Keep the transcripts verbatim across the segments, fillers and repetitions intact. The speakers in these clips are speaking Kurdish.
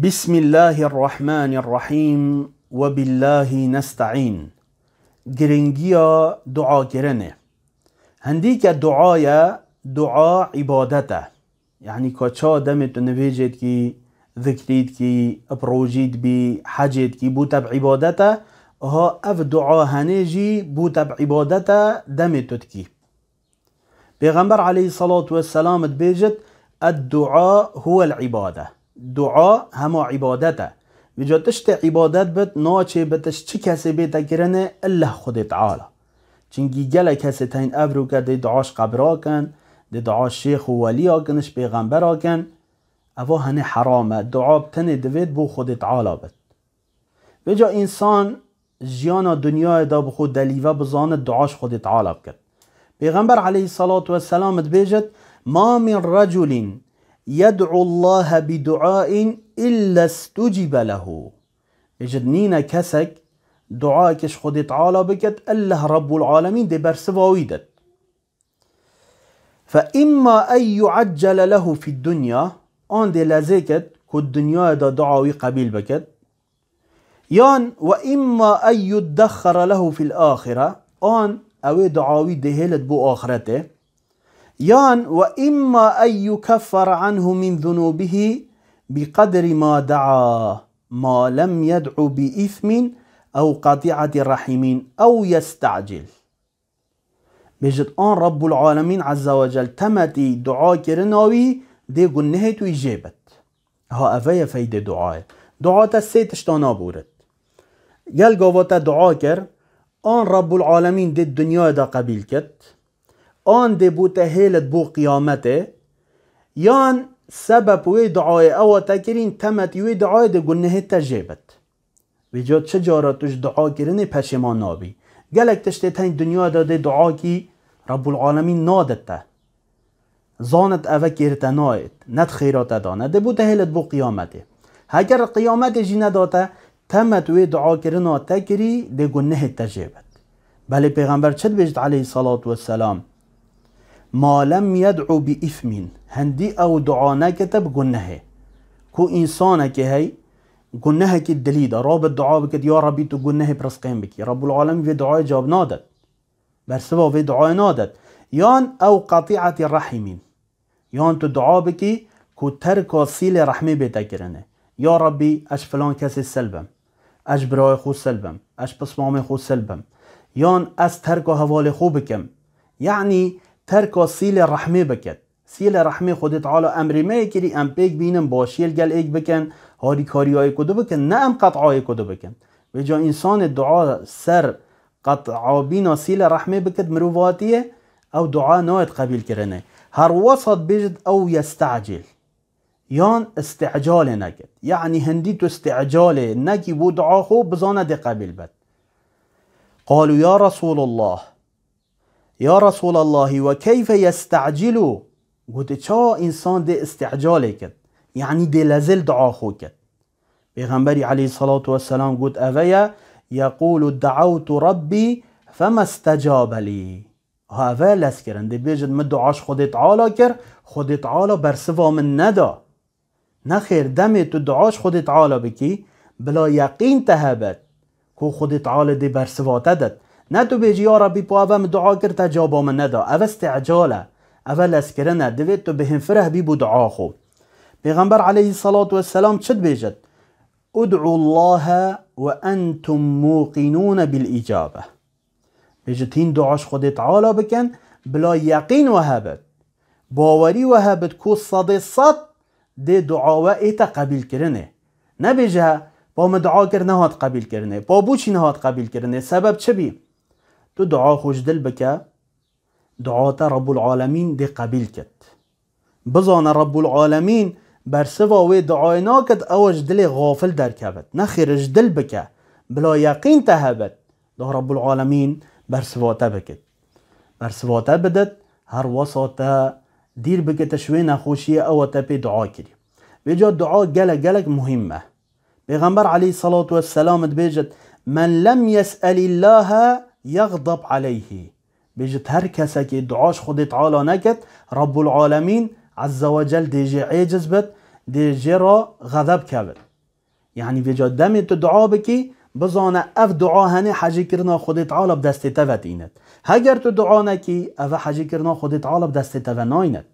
Bismillahirrahmanirrahîm. We billahî nesta'în. Giringiya duakirinê. Hindîke dua ye, dua îbadet e. Yanî ka ça demê tu nivêjê dikî, zikrî dikî, bi rojî dibî, hecê dikî, bûte bi îbadet e. Aha ev dua henê jî bûte bi îbadet e demê tu dikî. Pêxember aleyhissalatu vesselam dibêjit, "Ed-dua huwel ibade." Dua hema ibadet e. Vêca tiştê ibadet bit, naçê bi tişt çi kesê bête kirinê, illa Xwedê Teala. Çinkî gelek kesê tên evrûke dê dua ji qebra kin, dê dua şêx û weliya kin, ji pêxembera kin. Eva henê heram e. Dua bi tenê divêt bo Xwedê Teala bit. Vêca însan jiyana dinyayê de bi xwe delîve bizanit, dua ji Xwedê Teala bikit. Pêxember aleyhissalatu vesselam dibêjit, "Ma min reculin yed'u Allahe bi duain illa stucibe lehu." Bêjit, nîne kesek duayeke ji Xwedê Teala bikit, illa Rabbul Alemîn dê bersiva wî dit. Fe imma en yu'eccele lehu fid dunya, an dê lezê kit ku dinyayê de dua wî qebîl bikit, yan ve imma en yuddexxere lehu fil axire, an ew ê dua wî dê hêlit bo axretê, yan ve imma en yukeffere anhu min zunubihi bi qedri ma da'a, ma lem yed'u bi ismin ew qati'ati rahimin ew yesta'cil. Bêjit, an Rabbul Alemîn Azze ve Cel temetî dua kirina wî dê gunehê wî jê bit. Ha, eve ye feydê duayê. Dua te sê tişta nabûrit. Gel gava te dua kir, an Rabbul Alemîn dê dinyayê de qebîl kit, an dê bo te hêlit bo qiyametê, yan sebeb wê duayê ewa te kirîn temetî wê duayê dê gunehê te jê bit. Vêca çi cara tu ji dua kirinê peşêman nabî. Gelek tiştê tên dinya de dê dua kî Rabbul Alemîn nadet te. Zanit eve kêr te nayêt, ne di xêra te da, ne dê bo te hêlit bo qiyametê. Heger qiyametê jî neda te, temet wê dua kirina te kirî, dê gunehê te jê bit. Belê Pêxember çi dibêjit aleyhissalatu vesselam? Ma lem yed'u bi ismin. Hindî ew dua nekete bi gunehê. Ku însanekê hey, gunehekî dilî de, rabit dua bikit, ya Rabbî tu gunehê bi rizqên bikî. Rabbul Alemîn vê duayê cab nadet. Bersiva vê duayê nadet. Yan ew qatî'etî rahîmîn. Yan tu dua bikî ku terka sîlê rehmê bête kirinê. Ya Rabbî, ez ji filan kesê sil bim. Ez ji birayê xwe sil bim. Ez ji pismamê xwe sil bim. Yan ez terka hevalê xwe bikim. Yanî terka sîlê rehmê bikit. Sîlê rehmê Xwedê Teala emrê me yê kirî, em pêk bînin, başiyê li gel êk bikin, harîkariya êk û du bikin, ne em qet'a êk û du bikin. Vêca însanê dua ser qet'abîna sîlê rehmê bikit mirovatiyê, ew dua nayet qebîl kirinê. Her wesa dibêjit ew yestecil. Yan îstîcalê nekit. Yanî hindî tu îstîcalê nekî bo dua xwe, bizane dê qebîl bet. Qalû ya Resûlallah. Ya Resûlallahî, ve keyfe yestecilu? Gote, ça însan dê îstîcalê kit? Yanî dê lezê li dua xwe kit. Pêxemberî aleyhissalatu vesselam got, eve ye, yeqûlu da'awtu Rabbî fema istecabe lî. Ha, eve lezkirin. Dê bêjit, min dua ji Xwedê Teala kir, Xwedê Teala bersiva min neda. Nexêr, demê tu dua ji Xwedê Teala bikî, bila yeqîn te hebet ku Xwedê Teala dê bersiva te det. Ne tu bêjî, ya Rabbî, pa eve min dua kir, te caba min neda. Eve îstîcal e. Eve lezkirin e. Divê tu bihênfireh bî bo dua xwe. Pêxember aleyhissalatu vesselam çi dibêjit? Ud'u Allahe ve entum muqinûne bil îcabe. Bêjit, hîn dua ji Xwedê Teala bikin, bila yeqîn we hebit. Bawerî we hebit ku sedê sed dê dua we ête qebîlkirinê. Nebêje, pa min dua kir nehat qebîlkirinê. Pa boçî nehat qebîlkirinê? Sebeb çi bî? Tu dua xwe ji dil bike, dua te Rabbul Alemîn dê qebîl kit. Bizane Rabbul Alemîn bersiva wê duayê nakit, ew ji dilê xafil derkevit. Nexêr, ji dil bike. Bila yeqîn te hebit, da Rabbul Alemîn bersiva te bikit. Bersiva te bidit, her wesa te dîr bikite ji wê nexweşiyê ewa te pê dua kirî. Vêca dua gelek gelek muhîm e. Pêxember aleyhissalatu vesselam dibêjit, "Men lem yes'elillâhe yexdab aleyhî." Bêjit, her kesekê dua ji Xwedê Teala neket, Rabbul Alemîn Azze ve Cel dê jê êciz bit, dê jê re xezeb kevin. Yanî vêca demê tu dua bikî, bizane ev dua henê hecîkirina Xwedê Teala bi destê te ve tînit. Heger tu dua nekî, eve hecîkirina Xwedê Teala bi destê te ve naynet.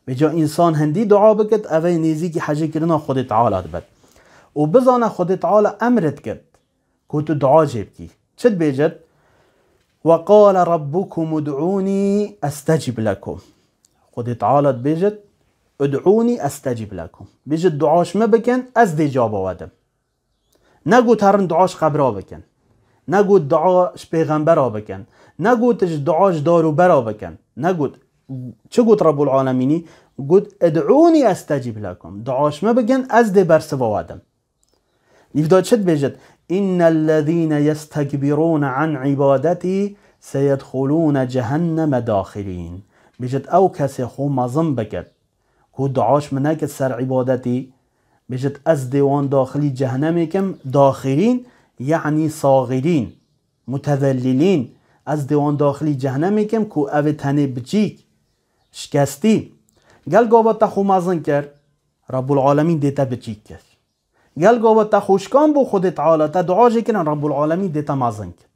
Vêca însan hindî dua bikit, eve nêzîkî hecîkirina Xwedê Teala dibit. Û bizane Xwedê Teala emrit kit ku tu dua jê bikî. Çi dibêjit? "Ve qale rabbukum ud'ûnî estecib lekum." Xwedê Teala dibêjit, "Ud'ûnî estecib lekum." Bêjit, "Dua ji min bikin, ez dê caba we dim." Negot herin dua ji qebra bikin. Negot dua ji pêxembera bikin. Negot ji dua ji dar û bera bikin. Negot. Çi got Rabbul Alemînî? Got, "Id'ûnî estecib lekum." Dua ji min bikin, ez dê bersiva we dim. Nîvda çi dibêjit? "Înnellezîne yestekbirûne an îbadetî seyedxulûne cehenneme daxirîn." Bêjit, ew kesê xwe mezin bikit, ku dua ji min nekit ser îbadetî, bêjit, ez dê wan daxilî cehennemê kim, daxirîn, yanî saxirîn, mutezellilîn. Ez dê wan daxilî cehennemê kim, ku ev ê tenê biçîk, şikestî. Gel gava te xwe mezin kir, Rabbul Alemîn dê te biçîk kir. Gel gava te xwe şikan bo Xwedê Teala, te dua jê kirin, Rabbul Alemîn dê te mezin kir.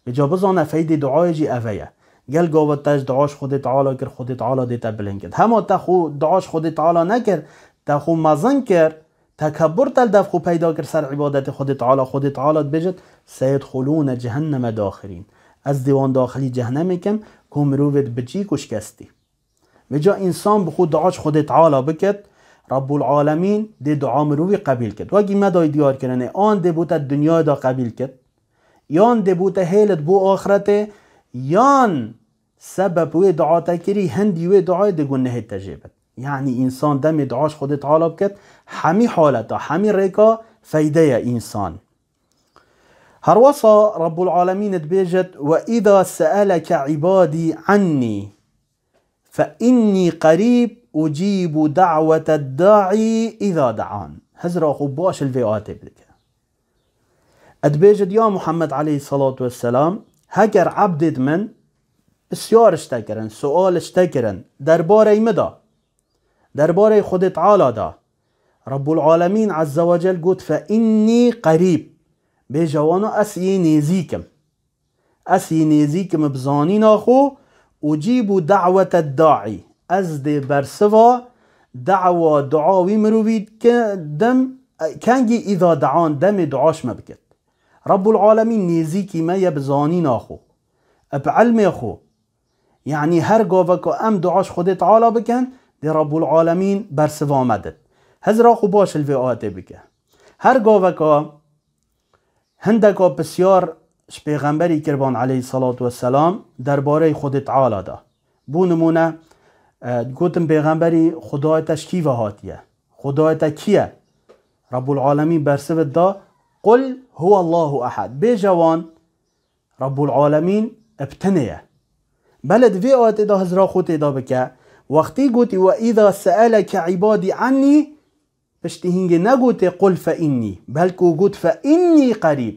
Vêca bizane feydê duayê jî eve ye. Gel gava te ji dua ji Xwedê Teala kir, Xwedê Teala dê te bilind kir. Hema te xwe dua ji Xwedê Teala nekir, te xwe mezin kir, tekebur te li dev xwe peyda kir ser îbadetê Xwedê Teala, Xwedê Teala dibêjit, "Seyedxulûne cehenneme daxirîn." Ez dê wan daxilî cehnemê kim, ku mirovê di biçîk û şikestî. Vêca însan bi xwe dua ji Xwedê Teala bikit, Rabbul Alemîn dê dua mirovî qebîl kit. Wekî me dayî diyar kirinê, an dê bo te dinyayê de qebîl kit, yan dê bo te hêlit bo axretê, yan sebeb wê dua te kirî, hindî wê duayê dê gunehê te jê bit. Yanî însan demê dua ji Xwedê Teala bikit, hemî haleta, hemî rêka feyde ye însan. Herwesa Rabbul Alemîn dibêjit, "Ve îza seeleke îbadî annî fe innî qerîb ucîbu da'weted da'i îza da'an." Hizra xwe baş li vê ayetê bidike. Dibêjit, ya Muhammed aleyhissalatu vesselam, heger ebdêd min pisyar ji te kirin, sual ji te kirin, derbarey min de, derbarey Xwedê Teala de, Rabbul Alemîn Azze ve Cel got, "Fe innî qerîb." Bêje wana, ez yê nêzîk im. Ez yê nêzîk im bi zanîna xwe, ucîbu da'weted da'i. Ez dê bersiva dawa, dua wî mirovî ke-, dim, kengî îza da'an, demê dua ji me bikit. Rabbul Alemîn nêzîkî me ye bi zanîna xwe, bi ilmê xwe. Yanî her gaveka em dua ji Xwedê Teala bikin, dê Rabbul Alemîn bersiva me dit. Hizra xwe baş li vê ayetê bike. Her gaveka hindeka pisyar ji Pêxemberî kirban aleyhissalatu vesselam derbarey Xwedê Teala de. Bo nimûne, e, gotin Pêxemberî, Xwedayê te ji kî ve hatiye? Xwedayê te kî ye? Rabbul Alemîn bersivit da, "Qul huwallahu ehad." Bêje wan, Rabbul Alemîn bi tinê ye. Belê di vê ayetê de hizra xwe tê de bike. Wextî gotî, "Ve îza seeleke îbadî annî", piştî hingê negotê, "Qul fe innî", belku got, "Fe innî qerîb."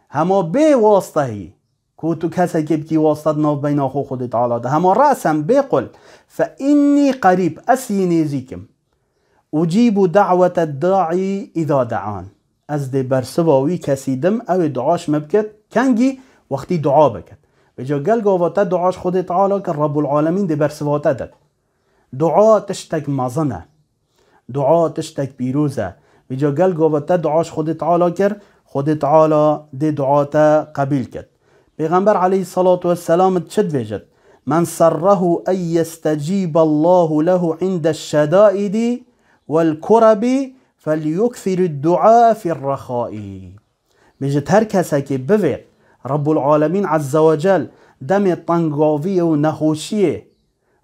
Hema bê wastehî, ku tu kesekê bikî wasta di nav beyna xwe Xwedê Teala de. Hema resen bê qul, "Fe innî qerîb", ez yê nêzîk im. "Ucîbu da'wete da'i îza da'an." Ez dê bersiva wî kesî dim, ew ê dua ji me bikit, kengî wextî dua bikit. Vêca gel gava te dua ji Xwedê Teala kir, Rabbul Alemîn dê bersiva te dit. Dua tiştek mezin e. Dua tiştek pîroz e. Vêca gel gava te dua ji Xwedê Teala kir, Xwedê Teala dê dua te qebîl kit. Pêxember aleyhissalatu vesselam çi dibêjit? "Men serrehu en yestecîbe Allahu lehu indeş şedaidi vel kurebi felyuksirud dua fir rexai." Bêjit, her kesekê bivêt Rabbul Alemîn Azze ve Cel demê tengaviyê û nexweşiyê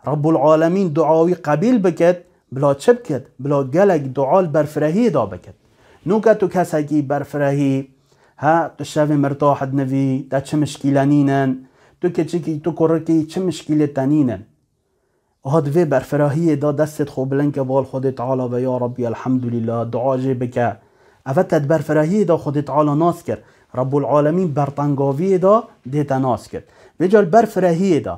Rabbul Alemîn dua wî qebîl bikit, bila çi bikit? Bila gelek dua li berfirehiyê de bikit. Nuke tu kesekî berfirehî, he, tu şevê mirtah dinivî, te çi mişkîle nînin, tu kiçikî, tu kurikî, çi mişkîlê te nînin. Aha di vê berfirehiyê de destê xwe bilind ke bal Xwedê Teala ve, ya Rabbî, elhamdulillah, dua jê bike. Eve te di berfirehiyê de Xwedê Teala nas kir. Rabbul Alemîn bertengaviyê de dê te nas kir. Vêca li berfirehiyê de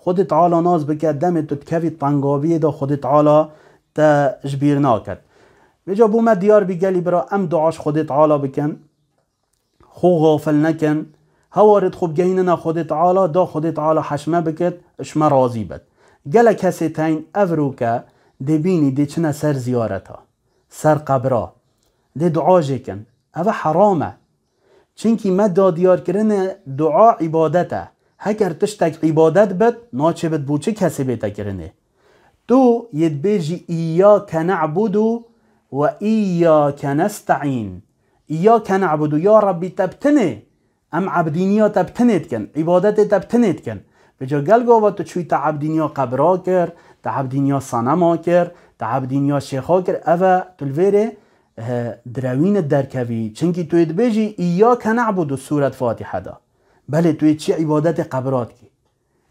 Xwedê Teala nas bike, demê tu dikevî tengaviyê de Xwedê Teala te ji bîr naket. Vêca bo me diyar bî gelî bira, em dua ji Xwedê Teala bikin. Xwe xafil nekin. Hewarit xwe bigehînine Xwedê Teala, da Xwedê Teala heşme bikit, ji me razî bit. Gelek kesê teyn evroke dê bînî dê çine ser ziyareta, ser qebra. Dê dua jê kin. Ev heram e. Çimkî me da diyarkirine dua îbadet e. Heger tiştek îbadet bit, naçêbit bo çi kesê bête kirinê. Tu yê dibêjî, "Îyâke ne'budu ve îyâke nesta'în." "Îyâke ne'budu", ya Rabbî te bi tinê, em ebdîniya te bi tinê dikin, îbadetê te bi tinê dikin. Vêca gel gava tu çûyî te ebdîniya qebra kir, te ebdîniya sanema kir, te ebdîniya şêxa kir, ev e tu li vêrê, eh, direwîn derkevî. Çimkî tu yê dibêjî, "Îyâke ne'budu", sûret Fatiha de. Belê tu yê çi îbadetê qebra dikî.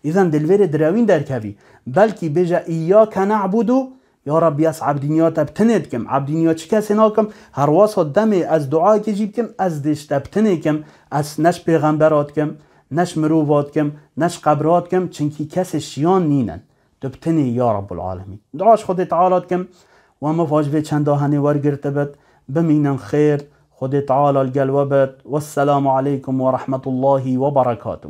Îzen dê li vêrê direwîn derkevî. Belkî bêje, "Îyâke ne'budu", ya Rabbî ez ebdîniya te bi tinê dikim. Ebdîniya çi kesê nakim? Herwasa demê ez duayekê jî bikim, ez dê ji te bi tinê kim. Ez ne ji pêxembera dikim, ne ji mirova dikim, ne ji qebra dikim, çimkî kesê şiyan nînin. Tu bi tinê ya Rabbul Alemîn. Dua ji Xwedê Teala dikim, we mifa ji vê çenda henê wergirtibit, bimînin xêr, Xwedê Teala li gel we bit. Wesselamu aleykum ve rahmetullahi ve berekatuh.